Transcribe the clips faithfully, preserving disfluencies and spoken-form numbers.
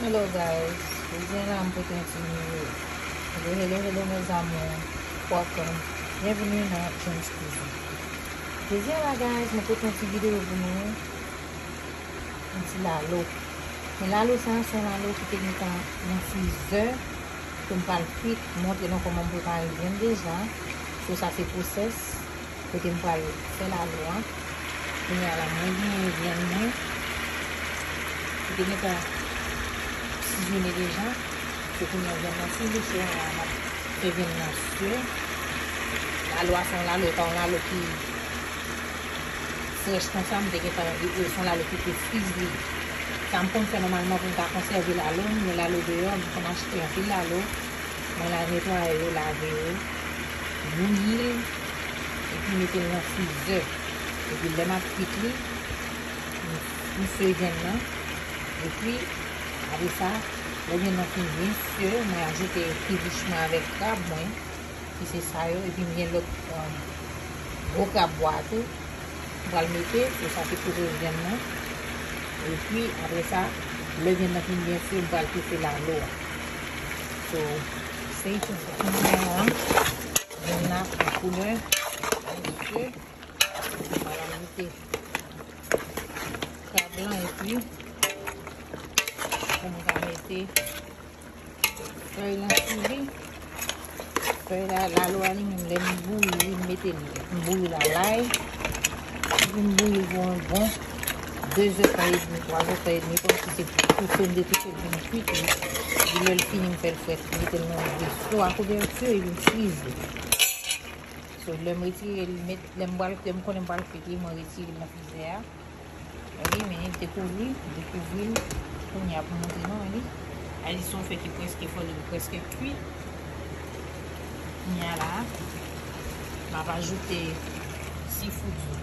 Hello guys, jodi a la m pote yon ti video. Hello, hello, hello mes amours. Welcome. Bienvenue nan James Cuisine. Jodi a la guys, mwen pote yon ti video pou nou. Yon ti lalo. Men lalo sa, se yon lalo ki te gentan nan frizè. Ke m pral kwit, montre nou kòman m prepare vyann deja. So sa se pwosès. Kote m pral fè lalo a. Kounye a la, mwen genyen vyann mwen ki te gentan sizone deja. Se kounye a vyann nan sizonnen, kounye a la, m ap fè vyann nan sye. Lalo a se yon lalo, e pa yon lalo ki frèch konsa, m te gentan, e, e, se yon lalo ki te friz li. Sa m konn fè nòmalman pou m ka konsève lalo m, men lalo deyò, m konn achte anpil lalo. Mwen la netwaye yo, lave yo, bouyi l, epi mete l nan frizè. Epi lè m ap kwit li, m, m swe vyann nan. Epi, apre sa, lè vyann nan fin byen sye, mwen ajoute kribich mwen avèk krab mwen, ki se sa yo. Epi m gen lòt, um, gwo krab bwa tou. M pral mete, e sa se kouvri vyann nan. Epi, apre sa, lè vyann nan fin byen sye, m pral toufe lalo a. So, stay tuned. Kounye a, vyann nan pran koulè, byen sye. M pral mete krab lan, epi, pou m ka mete fèy lan sou li. Fèy la, lalo a li menm, lè m bouyi li, m mete l, m bouyi l a lay. Epi m bouyi l pou yon bon de zè tan edmi, twa zè tan edmi, kòmsi se pou toufe, m te toufe l pou m kwit li. Epi lè l fini, m fè l frèt, m mete l nan gwo slo a kouvèti, epi m frize. So, lè m retire l, met, lè m pral, lè m konnen m pral kwit li, mwen retire l nan frizè a. Wi, men dekouvri, dekouvri l. Kounye a pou montre nou, wi. Sa vle di se yon fèy ki prèske fò, li prèske kwit. Kounye a la, m ap ajoute seafood yo.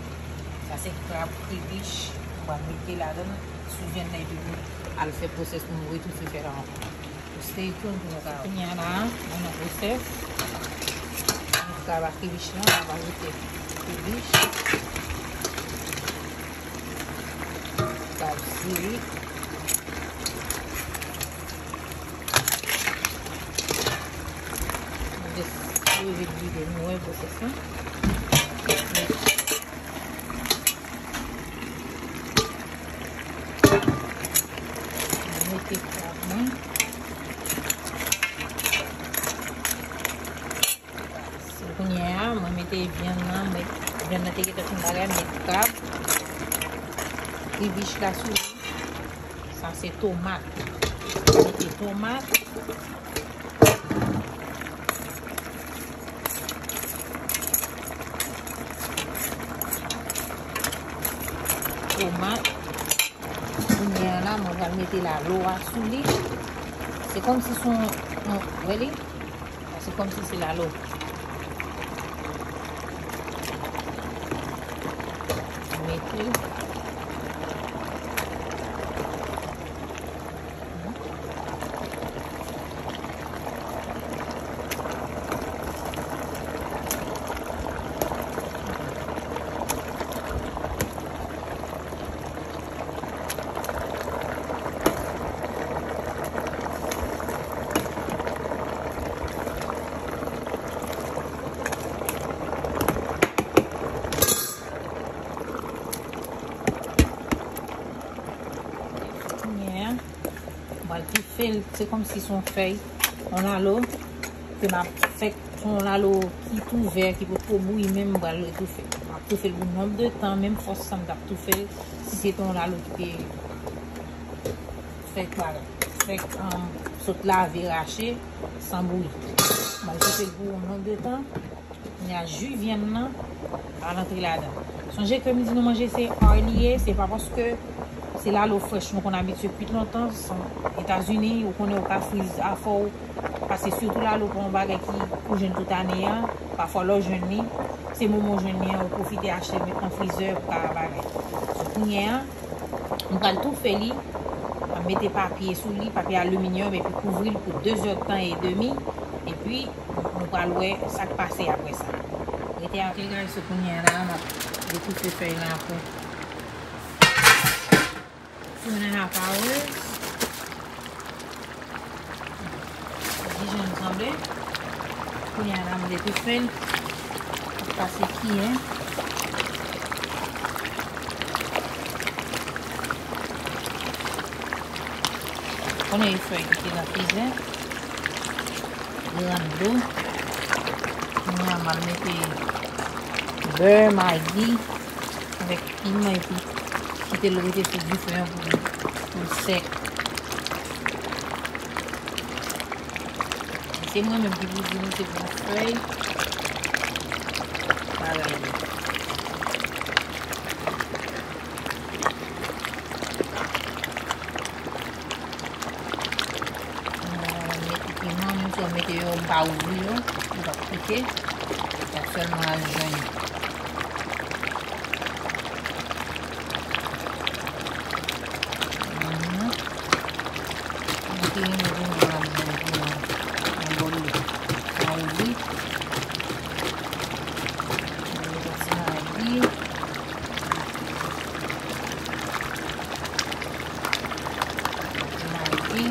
Sa se krab, kribich, m pral mete ladan l sou vyann nan epi pou al fè pwosès pou nou retoufe fèy la ankò. Stay tuned pou nou ka wè. Kounye a la, mwen nan pwosès. Mwen krab ak kribich lan, m ap ajoute kribich. Krab siri. Mwen just leve l vide, nou wè pwosès lan. Mwen mete krab mwen. So, kounye a, mwen mete vyann nan, mwen, vyann nan te gentan fin bagay, mwen met krab, kribich la sou li. Sa se tomat. Mwen mete tomat. Tomat. Kounye a la, mwen pral mete lalo a sou li. Se kòmsi se yon, yon, wè li? Se kòmsi se lalo. Mete. Kounye a, m pral toufe l, se kòmsi se yon fèy, yon lalo, ke m ap fè, se yon lalo ki tou vè, ki potko bouyi menm, m pral retoufe l. M ap toufe l pou nonb de tan, menm fòs sa m t ap toufe l, si se te yon lalo ki te fèk bagay, fèk, um, sot lave, rache, san bouyi. M pral toufe l pou yon nonb de tan. Kounye a, ji vyann nan pral antre ladan. Sonje ke m di nou manje se R D A, se pa paske se lalo frèch nou konn abitye kwit lontan. Etazini, ou konnen ou ka friz afè w, paske sitou lalo pa yon bagay ki ou jwenn tout ane a. Pafwa lè w jwenn li, se moman w jwenn li an, ou pwofite achte l met nan frizè pou ka bagay. So, kounye a, m pral toufe li, m ap mete papye sou li, papye aliminyòm, epi kouvri l pou de zè tan e demi, epi nou pral wè sa k pase apre sa. Rete avèk nou. Ok guys, so kounye a la, m ap retoufe fèy la apre two and a half hours. Kounye a la, m detoufe l. Pase kiyen. Konnen e fèy ki te nan frizè. Li rann dlo. Kounye a, m ap mete bè, magi, avèk piman epi kite l rete sou dife an pou, pou l sèk. Se mwen menm ki pou di nou se pou fèy bagay yo. Mwen mete piman, menm si w mete yo, m pa ouvri yo, yo p ap pike. Y ap sèlman al jwenn. Mhm. Mwen ki renmen vin nan lavi mwen pou yon bòl dlo. Sa ouvri. Mwen mete ti magi. Magi.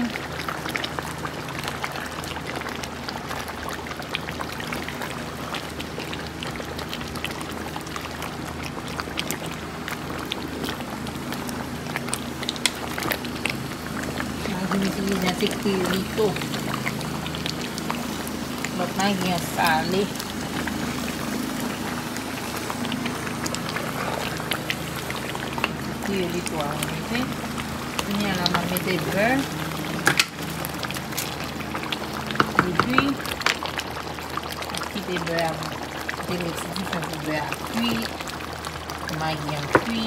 Magi m itilize a se Kriolito. Lòt magi an sale. Kriolito a mwen mete. Kounye a la, m ap mete bè. Epi, m ap kite bè a, kite l sou dife pou bè a kui, pou magi an kui.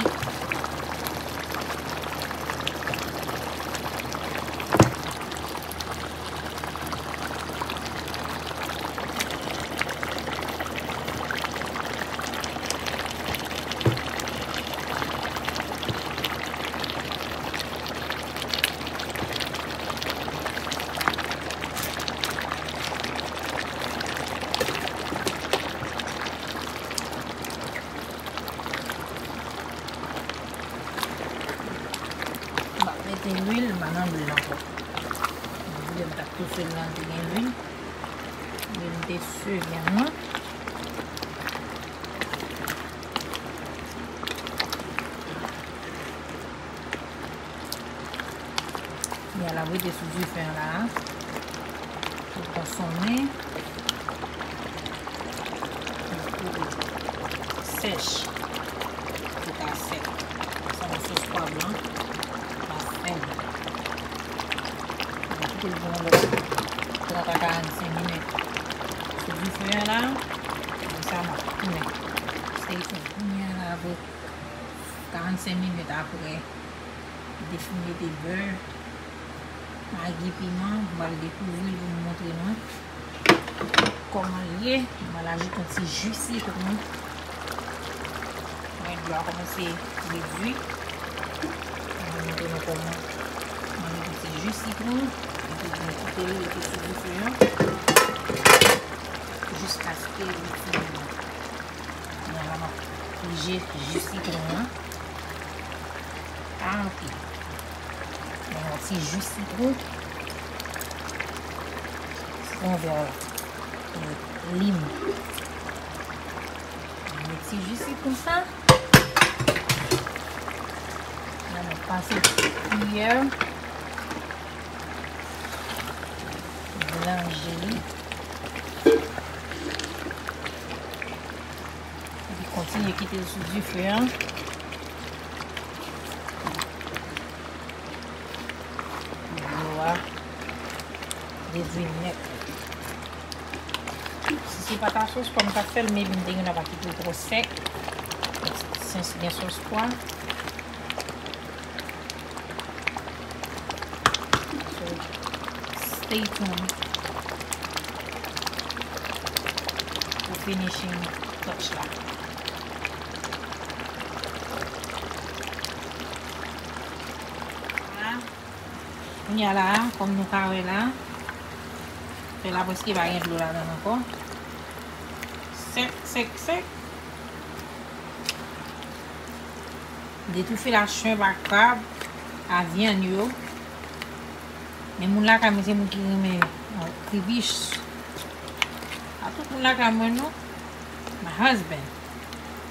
M ap mete lwil, m pa nan lwil ankò. Mwen vle m t ap tou sèl la, m te gen lwil. Men m te sèl la, non. Kounye a l ap rete sou dife an la a. Pou l konsonnen. Pou l sèch. Pou l ka sèk. Sa yon sòs pwa blan. Pas fèm. Mwen kite l pou yon lòt trant a karannsenk minit. Sou dife an la. Apre sa, m ap tounen. Stay tuned. Kounye a la, apre karannsenk minit apre, defini de bè, magi, piman, m pral dekouvri l pou m montre nou kòman l ye. M pral ajoute yon ti ji sitwon. Mwen dlo a kòmanse redui. Mwen montre nou kòman m ajoute yon ti ji sitwon. Epi mwen kite l rete sou dife an jiskaske li fin. Kounye a la, m ap pije ji sitwon an. Pa anpil. Men yon ti ji sitwon. Sitwon vè la. E lim. Yon ti ji sitwon sa. La, m ap pase kiyè. Melanje li. Epi kontinye kite l sou dife an. Dlo a redui nèt. Si se pa ta sòs pwa m t ap fè l, maybe m te gen dwa pa kite l twò sèk. Since gen sòs pwa. So, stay tuned pou finishing touch la. Kounye a la, kòm nou ka wè la, fè la prèske pa gen dlo ladan l ankò. Sèk, sèk, sèk. Detoufe la shrimp ak krab, a vyann yo. Men moun lakay mwen se moun ki renmen, euh, kribich. A tout moun lakay mwen non. My husband.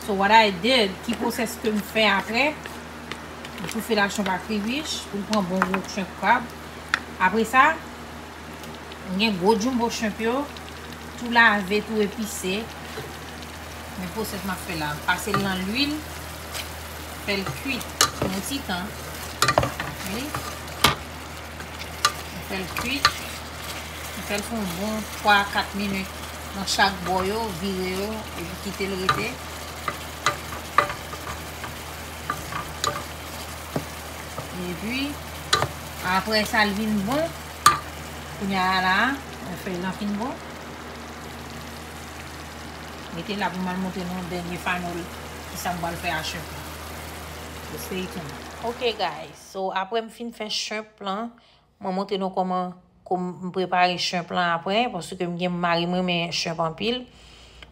So what I did, ki pwosès ke m fè apre? M toufe la shrimp ak kribich pou l pran bon gou shrimp krab. Apre sa, m gen gwo jumbo shrimp yo, tou lave, tou epise. Men pwosès m ap fè la, m pase l nan lwil, fè l kwit pou yon ti tan. Wi. M fè l kwit. M fè l fè yon bon twa a kat minit nan chak bò yo, vire yo, epi kite l rete. Epi, apre sa, l vin bon. Kounye a la, mwen fè l lan fin bon. Rete la pou m al montre nou dènye final, kisa m pral fè a shrimp lan. So stay tuned. Ok guys, so apre m fin fè shrimp lan, mwen montre nou kòman, kòman m prepare shrimp lan apre, paske m gen mari m renmen shrimp anpil.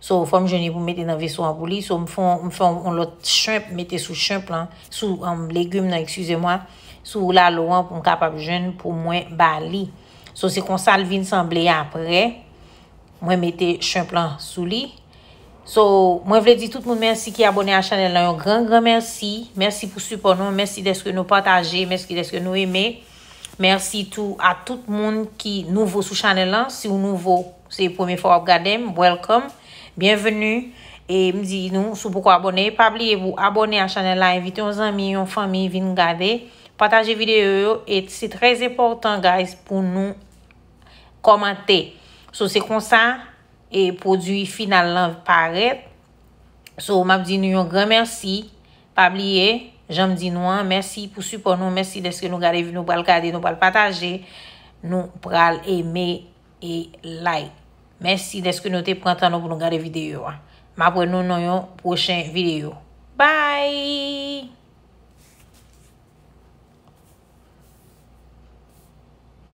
So fò m jwenn li pou m mete nan veso an pou li. So m fè yon, m fè yon, yon lòt shrimp, mete sou shrimp lan, sou um, legim nan, excusez-moi, sou lalo an pou m kapab jwenn pou mwen ba li. So se konsa l vin sanble apre. Mwen mete shrimp lan sou li. So, mwen vle di tout moun mèsi ki abòne a chanèl lan, yon gran, gran mèsi. Mèsi pou sipò nou, mèsi dèske nou pataje, mèsi dèske nou eme. Mèsi tou a tout moun ki nouvo sou chanèl lan. Si w nouvo, se premye fwa w ap gade m, welcome, byenveni. E m di nou, si w poko abòne, pa bliye pou abòne a chanèl la, envite yon zanmi, yon fanmi vin gade, pataje videyo yo, e se trè enpòtan, guys, pou nou kòmante. So, se konsa e pwodui final lan parèt. So, m ap di nou yon gran mèsi. Pa bliye, jan m di nou an, mèsi pou sipò nou, mèsi dèske nou gade, nou pral gade, nou pral pataje, nou pral eme e like. Mèsi dèske nou te pran tan nou pou nou gade videyo a. M ap wè nou nan yon pwochen videyo. Bye!